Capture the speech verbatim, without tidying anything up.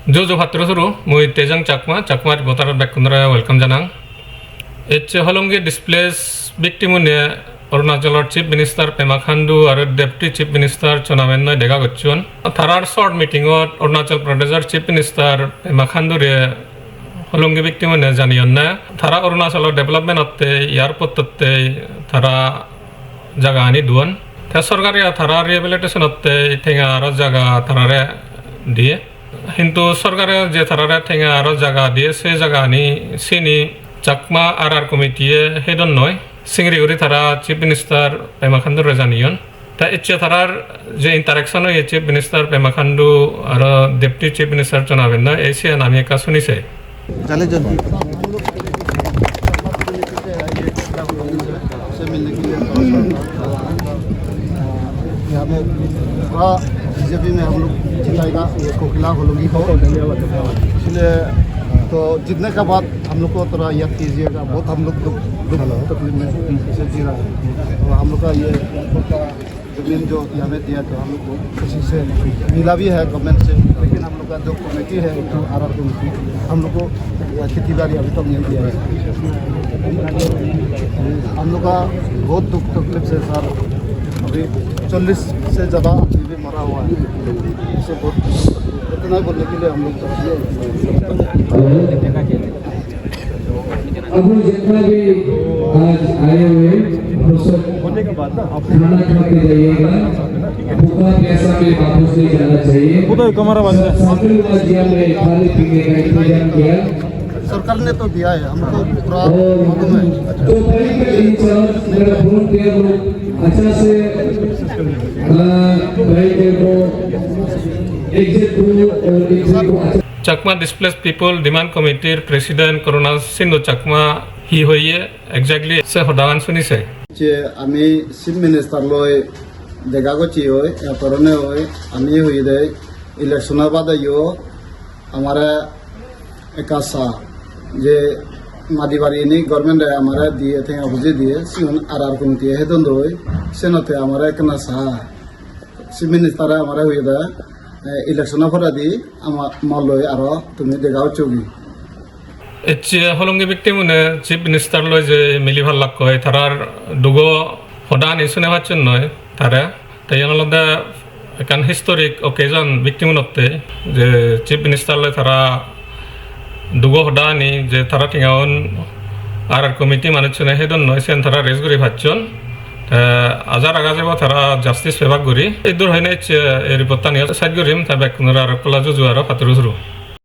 Juju patturu suru, mui Tejang Chakma, Chakma Reporter bekkunore welcome janang. Ecche Hollongi displaced victim une Arunachalor Chief Minister Pema Khandu aro Deputy Chief Minister Chowna Mein noi dega gocchon. Tarar short meeting ot Arunachal Pradeshor Chief Minister Pema Khandu re Hollongi victim une janiyonne, tara Arunachalor development otte, airport otte tara jaga ani duon. Te sorkare tara rehabilitation otte tenga aro jaga tarare diye. Hintu sorkare je tarare tenga aro jaga diye, se jaga ani sini Chakma R R committee e hedon noi. Singiri guri tara Chief Minister Pema Khandu re janiyon. Ta ecche tarar je interaction oye Chief Minister Pema Khandu aro Deputy Chief Minister Chowna Mein noi, ei siyan ami ekka suni sei. Jale jaldi. यहाँ में पूरा बीजेपी में हम लोग जिताएगा, ये कोकिला होलोंगी को। इसलिए तो जीतने के बाद हम लोग को थोड़ा याद कीजिएगा, बहुत हम लोग दुख, दुख तकलीफ में से जी रहा है। और हम लोग का ये जमीन जो हमें दिया, तो हम लोग को किसी से मिला भी है गवर्नमेंट से, लेकिन हम लोग का जो कमेटी है, एक तो आरआर कमेटी, हम लोग को खेती बाड़ी अभी तक नहीं दिया है। हम लोग का बहुत दुख तकलीफ से सर, अभी चालीस से ज़्यादा आदमी भी मरा हुआ है। इससे बहुत, इतना ही बोलने के लिए हम लोग तरफ से अब जितना भी आज आए हुए हैं, वो सब खाना खा के जाइएगा। भूखा प्यासा में वापस नहीं जाना चाहिए। उधर कैमरा बंद है। सब, सब लोग आज यहाँ में खाने पीने का इंतजाम किया। सरकार ने तो दिया है, हमको पूरा और मालूम है। जो बैंक के इंचार्ज मेरा फोन किया, वो अच्छा से, अ, बैंक को एग्जिट को और एग्जिट को अच्छा Chakma Displaced People Demand Committee-r President Karuna Sindhu Chakma hi hoye exactly se hodagan suni sei. যে আমি চিফ মিনিষ্টাৰ লৈ দেখা করছি ওই, এ কারণে ওই আমি হই দে ইলেকশনের বাদে ইয়ো আমার একটা আশা যে মাটি বাড়ি নি গভর্নমেন্টে আমার দিয়ে থেকে বুঝে দিয়ে সিউন আর আর কমিটি হেদন দই সেনতে আমার একটা আশা চিফ মিনিষ্টারে আমার হই দে ইলেকশনের পরে দি আমার মল লই আরো তুমি দেখা হচ্ছে কি? Ecche Hollongi victim une Chief Minister loi je mili pallak koi, tarar dugo hoda ani sune pacchon noi tare. Te iyan olode ekkan historic occasion victim unotte, je Chief Minister loi tara dugo hoda ani, je tara tengaun R R committee manuchchune hedon noi, siyan tara raise guri pacchon. Te aja raga jebo tara justice pebak guri. Iddur hoine ecche ei report tani side gurim, te bekkunore aro ekkola juju aro patturu suru.